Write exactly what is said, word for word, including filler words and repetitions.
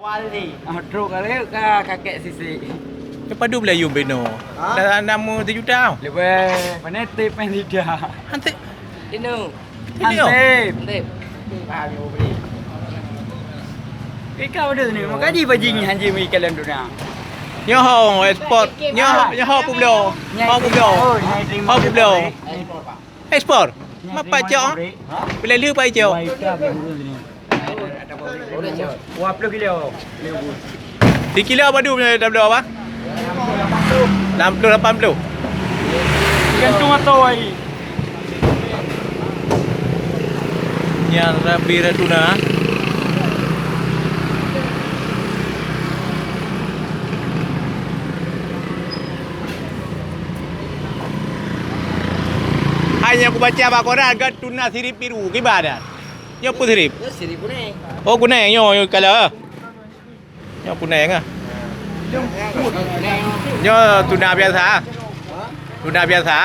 Wali. Ah, trok kali ka kakek sisi. Nyoe padub lé yum beno. Ha? Dah nama sejuta tau. Leubeh, pane tip pen sida. Ante. Inu. Ante. Ante. Ika udah ni, makanya bajing hanji mi kalian dunia. Nyoho ekspor. Nyoho, nyoho publo. Ho publo. Ho publo. Ekspor. Mapa cok? Bila lheuh pai cok. Dua puluh kilo. Di kilo apa dulu punya dah bloe apa? Enam puluh, lapan puluh. Gantung atau ai. Nyan rabi tuna. Hai nyang kubaca bak koran kan tuna sirip biru, kiban dah. Nyoe peue sirip? Nyoe sirip kuning. Oh, kuning nyoe, nyoe kala. Nyoe kuning ah. Nyoe tuna biasa. Tuna biasa.